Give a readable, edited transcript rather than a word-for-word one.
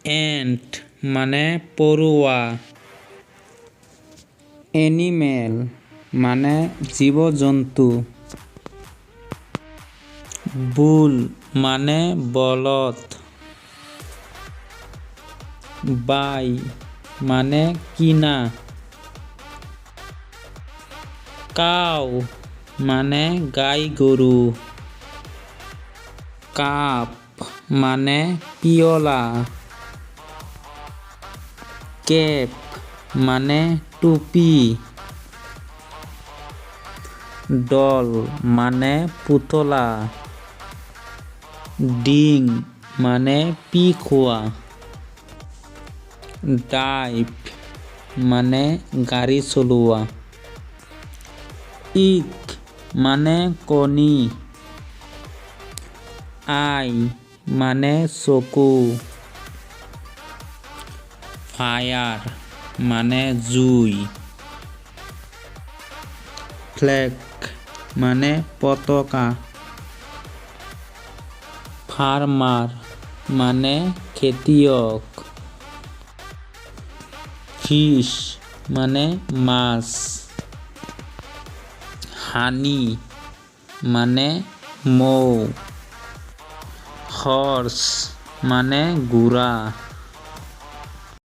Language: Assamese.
এণ্ট মানে পৰুৱা। এনিমেল মানে জীৱ জন্তু। বুল মানে বলদ। বাই মানে কিনা। কাউ মানে গাই গৰু। কাপ মানে পিয়লা। কেপ মানে টুপি। ডল মানে পুতলা। ডিং মানে পি খোৱা। ড্ৰাইভ মানে গাড়ী চলোৱা। ইগ মানে কণী। আই মানে চকু। ফায়াৰ মানে জুই। ফ্লেগ মানে পতাকা। ফাৰ্মাৰ মানে খেতিয়ক। ফিছ মানে মাছ। হানি মানে মৌ। হৰ্চ মানে ঘোঁৰা।